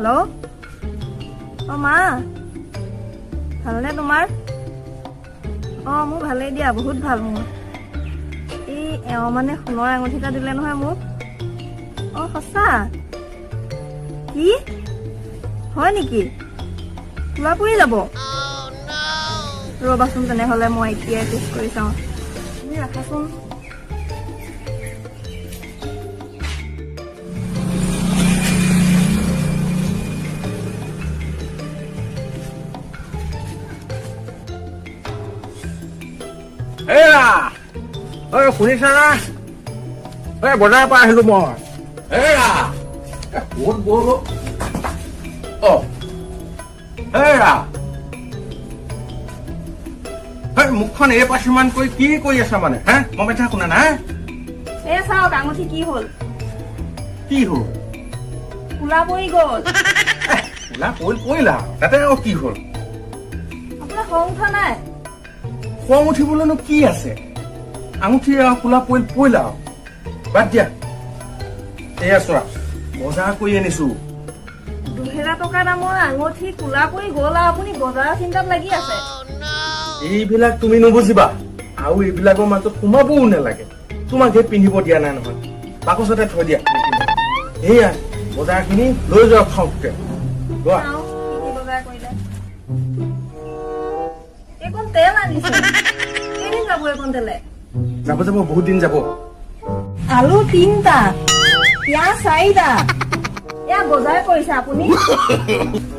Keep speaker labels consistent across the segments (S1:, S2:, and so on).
S1: Hello', অঁ মা, ভালনে তোমাৰ? অঁ, মোৰ ভালেই দিয়া, বহুত ভাল মোৰ। এই এওঁ মানে সোণৰ আঙুঠি এটা দিলে নহয় মোক। অঁ সঁচা? কি হয় নেকি? তোলা পৰি যাব? ৰ'বাচোন তেনেহ'লে মই এতিয়াই টেষ্ট কৰি চাওঁ। তুমি ৰাখাচোন।
S2: এৰা ঐ, শুনিছা না? এই বজাৰৰ পৰা আহিলো মই। এৰা ক'ত গ'ল অ? এৰা এই মুখখন এই পাচিমান কৰি কি কৰি আছা মানে? হে, মই কথা শুনা নাই।
S1: এই চাওক, আঙুঠি কি হ'ল?
S2: কি হ'ল?
S1: কোলা পৰি গ'ল।
S2: কোলা পৰিল, পৰিলা তাতে আকৌ কি হ'ল?
S1: আপোনাৰ খং উঠা নাই?
S2: খং উঠিবলৈনো কি আছে? আঙুঠি আৰু কোলা পৰিল, পৰিলা আৰু বাদ দিয়া। এয়া চোৱা, বজাৰ কৰি আনিছো।
S1: 2000 টকা দামৰ আঙুঠি কোলা পৰি গ'ল আৰু আপুনি বজাৰৰ চিন্তাত লাগি আছে।
S2: এইবিলাক তুমি নুবুজিবা আৰু এইবিলাকৰ মাজত সোমাবও নালাগে। তোমাক সেই পিন্ধিব দিয়া নাই নহয়, বাকচতে থৈ দিয়া। সেয়া বজাৰখিনি লৈ যোৱা খাওঁতে লোৱা।
S1: চাওঁ কি কি বজাৰ কৰিলে। এইকণ তেল আনিছে, কেইদিন যাব এইকণ তেলে?
S2: যাব যাব, বহুত দিন যাব।
S1: আলু 3টা, পিঁয়াজ 4টা, এয়া বজাৰ কৰিছে আপুনি?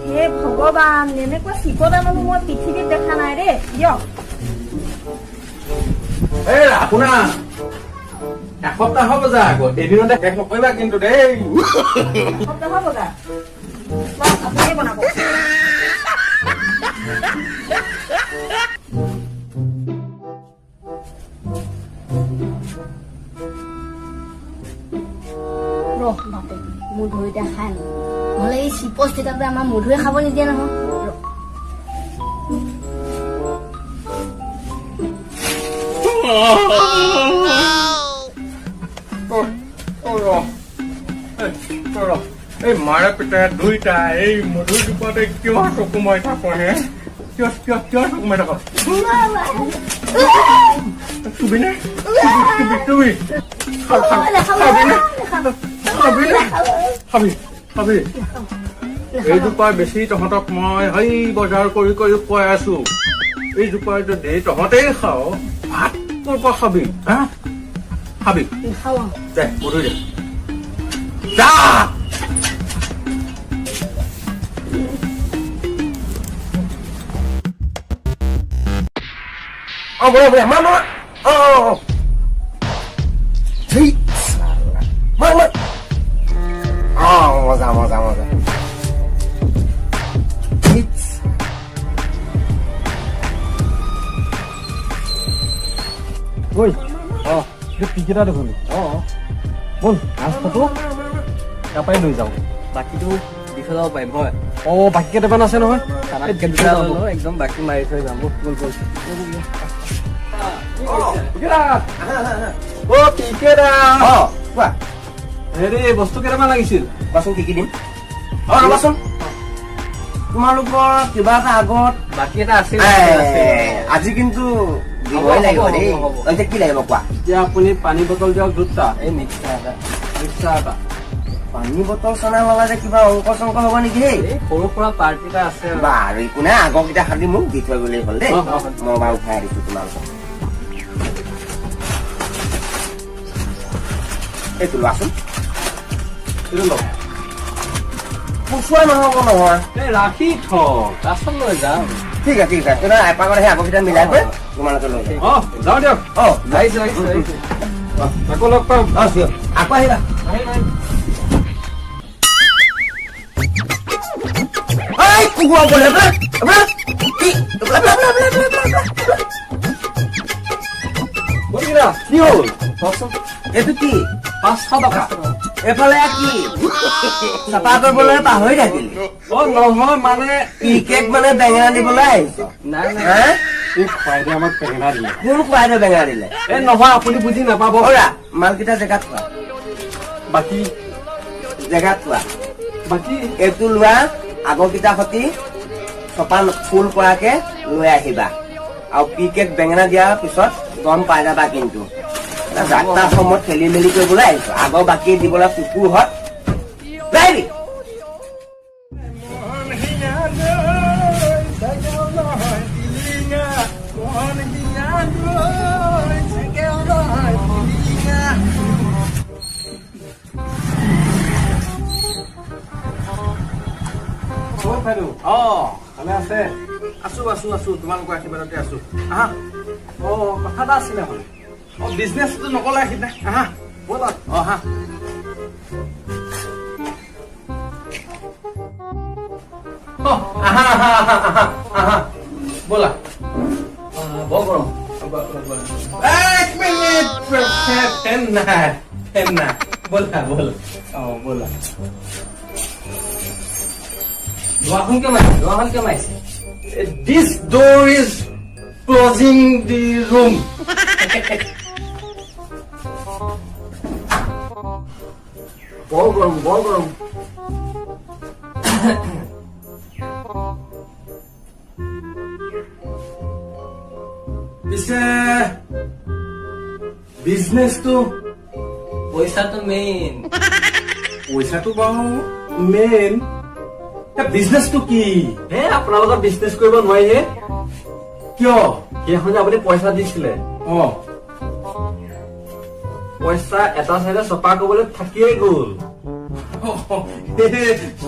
S1: হে ভগৱান, এনেকুৱা চিকটা মানুহ মই পৃথিৱীত দেখা নাই দেই। দিয়ক।
S2: এই শুনা, এসপ্তাহৰ বজাৰ আকৌ, এদিনতে শেষ নকৰিবা কিন্তু দেই।
S1: এসপ্তাহৰ বজাৰ লওক, আপুনিয়ে বনাব।
S3: ৰহ বাপেক, মধুৰি এতিয়া খাই লওঁ, নহ'লে এই চিপচ থিতাপে আমাৰ মধুৰে খাব নিদিয়ে নহয়। ৰহ।
S2: এই মাৰে পিতাৰে দুইটা এই মধুৰ জোপাতে কিয় চকু মাৰি থাক হে? কিয় কিয় কিয় চকু মাৰি থাক? চুবি নে? চুবি চুবি, খাবি নে? খাবি নে? খাবি খাবি। এইজোপা বেছি তহঁতক মই সেই বজাৰ কৰি কৰি খুৱাই আছো। এইজোপা যদি তহঁতেই খাৱ, ভাত ক'ৰ পৰা খাবি? হা, খাবি?
S3: নাখাওঁ।
S2: দে মধুৰি দে, যা। অ বঢ়িয়া বঢ়িয়া, মাৰ মাৰ। অ অ অ, ধেই চালা, মাৰ মাৰ। অ মজা মজা মজা। ধেই
S4: ঐ, অ এইটো পিকেটা দেখোন। অ ব'ল, ৰাস্তাটো ইয়াৰ পৰাই লৈ যাওঁ।
S5: বাকীটো দি থৈ যাব পাৰিম হয়।
S4: অ বাকী কেইটামান আছে নহয়, এই দি থৈ যাব।
S5: একদম বাকী মাৰি থৈ যাম। ব'ল ব'ল।
S4: পিকেটা, অ পিকেটা।
S6: অ কোৱা।
S4: হেৰি, বস্তু কেইটামান লাগিছিল।
S6: কোৱাচোন কি কি দিম? অ ৰ'বাচোন, তোমালোকৰ কিবা এটা আগত
S5: বাকী এটা আছিল।
S6: আজি কিন্তু দিবই লাগিব দেই। এতিয়া কি লাগিব কোৱা?
S4: এতিয়া আপুনি পানী বটল দিয়ক 2টা,
S5: এই মিক্সাৰ এটা।
S4: মিক্সাৰ এটা।
S6: পানী বটল চনা ললা যে কিবা অংক চংক হ'ব নেকি? সেই
S5: এই সৰু সুৰা পাৰ্টি এটা আছে।
S6: বাৰু একো নাই, আগৰকেইটা খালি মোক দি থৈ গ'লেই হ'ল দেই। মই বাৰু উঠাই দিছো তোমালোকক। এইটো লোৱাচোন।
S4: এইটো লওক।
S6: পচোৱা নহ'ব নহয়।
S5: এই ৰাখি থওক, তাৰপাছত লৈ যাম।
S6: ঠিক আছে ঠিক আছে, তেনেহ'লে এপাকত সেই আগৰকেইটা মিলাই কৰি তোমালোকে লৈ যাম।
S4: অ যাওঁ দিয়ক।
S6: অ
S5: আহিছো আহিছো আহিছো।
S4: আকৌ লগ পাম।
S6: অ চিয়'ৰ, আকৌ আহিবা। এই কুকুৰা বোলে কি?
S4: কি হ'ল
S5: কওকচোন?
S6: এইটো কি?
S4: 500 টকা।
S6: এইফালে কি চাফা কৰিবলৈ পাহৰি থাকিলি?
S4: অ নহয় মানে
S6: ক্ৰিকেট মানে বেঙেনা দিবলৈ আহিছ?
S5: নাই নাই।
S6: হা?
S4: এই খুৱাই দিয়ে আমাক বেঙেনা দিলে।
S6: কোন খুৱাই দে বেঙেনা দিলে?
S4: এই নহয়, আপুনি বুজি নাপাব।
S6: অৰা মালকেইটা জেগাত থোৱা।
S4: বাকী
S6: জেগাত থোৱা।
S4: বাকী
S6: এইটো লোৱা আগৰকেইটা সতি চপা ফুল কৰাকে লৈ আহিবা। আৰু পি কেক বেঙেনা দিয়াৰ পিছত গম পাই যাবা। কিন্তু যাত্ৰা সময়ত খেলি মেলি কৰিবলৈ আহিছো, আগৰ বাকী দিবলৈ কুকুৰহঁত যাবি।
S4: আছে
S2: আছো আছো আছো, তোমালোকৰ আশীৰ্বাদতে আছো। আহা।
S4: অ, কথা এটা আছিলে মানে।
S2: অ, বিজনেছটো নকলা সিদিনা। আহা
S4: ব'লা।
S2: অ, আহা। আহা আহা আহা আহা আহা, ব'লা।
S5: বৰ গৰম।
S2: এক মিনিট, ফেন নাই, ফেন নাই। ব'লা ব'লা, অ ব'লা।
S5: দুৱাৰখন কিয় মাৰিছে? দুৱাৰখন কিয় মাৰিছে?
S2: This door is closing the room.
S4: বৰ গৰম, বৰ গৰম।
S2: পিছে বিজনেছটো?
S5: পইচাটো মেইন।
S2: পইচাটো বাৰু মেইন, বিজনেছটো কি?
S4: হে, আপোনালোকৰ বিজনেছ কৰিব নোৱাৰিহে।
S2: কিয়?
S4: সেইখন যে আপুনি পইচা দিছিলে,
S2: অ,
S4: পইচা এটা চাইডে চপা কৰিবলৈ থাকিয়েই গ'ল।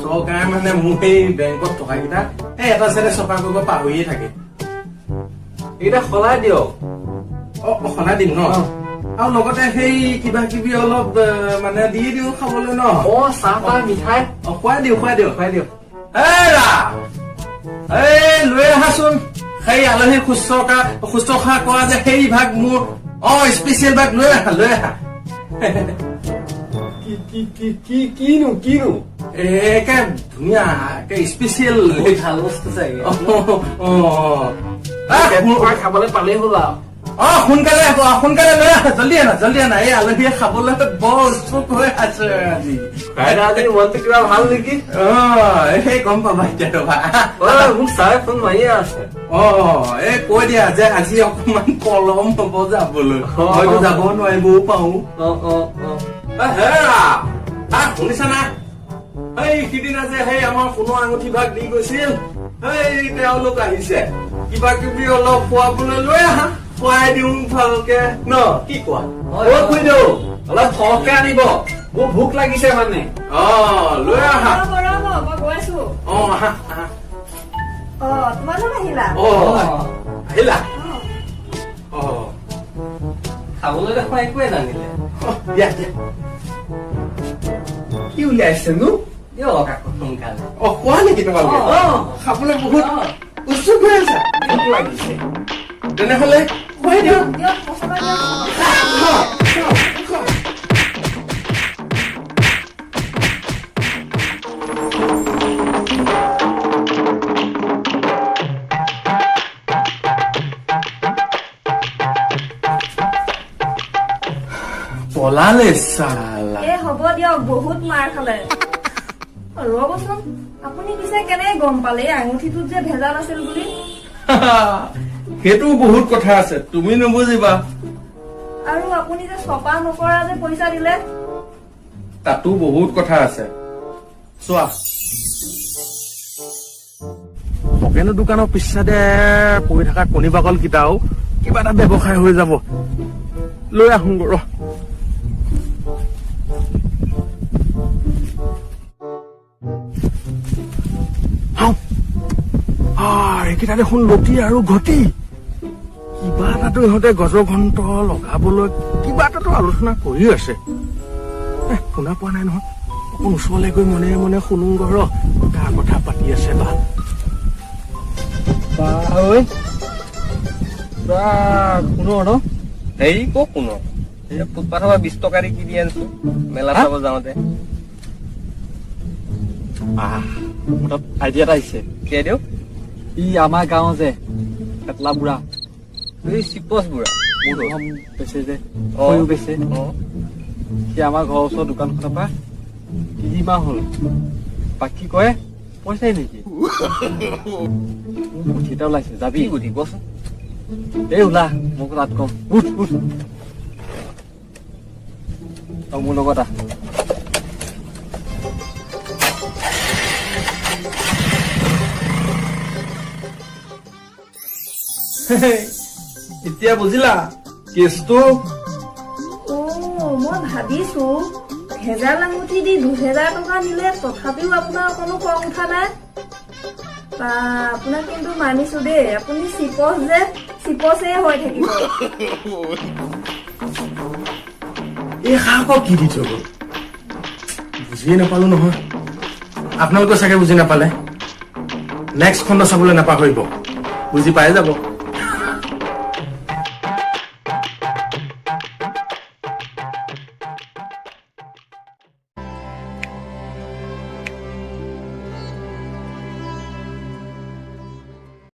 S2: চৰকাৰে মানে মোৰ এই বেংকত টকাকেইটা এই এটা চাইডে চফা কৰিব পাহৰিয়ে থাকে।
S4: এইকেইটা সলাই দিয়ক।
S2: অ, সলাই দিম ন? আৰু লগতে সেই কিবা কিবি অলপ মানে দি দিওঁ খাবলৈ ন?
S4: অ, চাহ তাহ মিঠাই।
S2: অ, খুৱাই দিওঁ, খুৱাই দিওঁ,
S4: খুৱাই দিয়ক।
S2: হেৰা, এই লৈ আহাচোন সেই আলহী শুশ্ৰূষা কৰা যে সেই ভাগ মোৰ, অ স্পেচিয়েল ভাগ লৈ আহা, লৈ আহা।
S4: কি কি কি কি কিনো কিনো?
S2: একে ধুনীয়া, একে স্পেচিয়েল
S5: ভাল বস্তু চাগে।
S4: খাবলৈ পালেই হ'ল আৰু।
S2: অ, সোনকালে সোনকালে লৈ আহা, জলদি আনা, জলদি আনা। এই আলহীয়ে খাবলৈ বৰ উৎসুক হৈ আছে আজি।
S4: আজি মনটো কিবা ভাল নেকি?
S2: অ, এই গম পাবা এতিয়া, ৰবা।
S4: মোক ছাৰে ফোন মাৰিয়ে আছে।
S2: অ, এই কৈ দিয়া যে আজি অকমান পলম হব যাবলৈ, হয়তো যাব নোৱাৰিবও পাৰো।
S5: অ অ অ,
S2: হেৰা, শুনিছা না? সেই সিদিনা যে সেই আমাৰ সোণৰ আঙুঠি ভাগ দি গৈছিল, সেই তেওঁলোক আহিছে। কিবা কিবি অলপ খুৱাবলৈ লৈ আহা, খুৱাই দিওঁ ভালকে ন, কি কোৱা?
S4: অ খুইদেউ, অলপ সৰহকে আনিব, মোৰ ভোক লাগিছে মানে।
S2: অ, লৈ আহা।
S1: মই গৈ আছো।
S2: অ, আহা আহা।
S1: অ, তোমালোক আহিলা?
S2: অ, আহিলা। অ,
S5: খাবলৈ দেখোন একোৱে নানিলে।
S2: দিয়া দিয়া, কি উলিয়াইছেনো?
S5: দিয়ক আকৌ সোনকালে।
S2: অ, কোৱা নেকি তোমালোকে খাবলৈ বহুত উৎসুক হৈ আছা?
S4: ভোক লাগিছে।
S2: তেনেহলে খুৱাই দিয়ক। পলালে চালা।
S1: এ হ'ব দিয়ক, বহুত মাৰ খালে। ৰ'বচোন, আপুনি পিছে কেনেকে গম পালে এই আঙুঠিটোত যে ভেজাল আছিল বুলি?
S2: সেইটো বহুত কথা আছে, তুমি নুবুজিবা।
S1: আৰু আপুনি যে চপা নকৰা যে পইচা দিলে?
S2: তাতো বহুত কথা আছে। চোৱা, খগেনৰ দোকানৰ পিছাদে পৰি থকা কণী বাকল কেইটাও কিবা এটা ব্যৱসায় হৈ যাব। লৈ আহোঁ ৰ। এইকেইটা দেখোন লতি আৰু ঘটি। কিবা এটাতো ইহঁতে গজঘণ্ট লগাবলৈ কিবা এটাতো আলোচনা কৰি আছে। শুনা পোৱা নাই নহয়, অকণ ওচৰলৈ গৈ মনে মনে শুনো ৰ, কাৰ কথা পাতি আছে বা।
S4: সোণৰ ন?
S5: হেৰি ক সোণৰ, ফুটপাথৰ পৰা 20 টকা দি কিনি আনিছো মেলা চাব যাওঁতে।
S4: মোৰ তাত আইডিয়া এটা আহিছে।
S5: কি আইডিয়া?
S4: ই আমাৰ গাঁও যে পেটলা বুঢ়া,
S5: এই চিপছ বুঢ়া,
S4: বেচে যে, বেচে। সি আমাৰ ঘৰৰ ওচৰৰ দোকানখনৰ পৰা 3 মাহ হ'ল বাকী কয় পইচাই নিদিয়ে। মোৰ বুদ্ধি এটা ওলাইছে, যাবি?
S5: কি বুদ্ধি কচোন?
S4: এই ওলা, মোক তাত কম। উঠ উঠ, তই মোৰ লগত আহ।
S2: এতিয়া বুজিলা কেছটো?
S1: অ' মই ভাবিছো ভেজাল আঙুঠি দি 2000 টকা নিলে, তথাপিও আপোনাৰ অকণো খং উঠা নাই। বা, আপোনাক কিন্তু মানিছো দেই, আপুনি চিপচ যে চিপচে হৈ থাকিব।
S2: এই সাহ আকৌ কি দি থৈ গ'ল, বুজিয়ে নাপালো নহয়। আপোনালোকে চাগে বুজি নাপালে। নেক্সট খণ্ড চাবলৈ নাপাহৰিব, বুজি পাই যাব।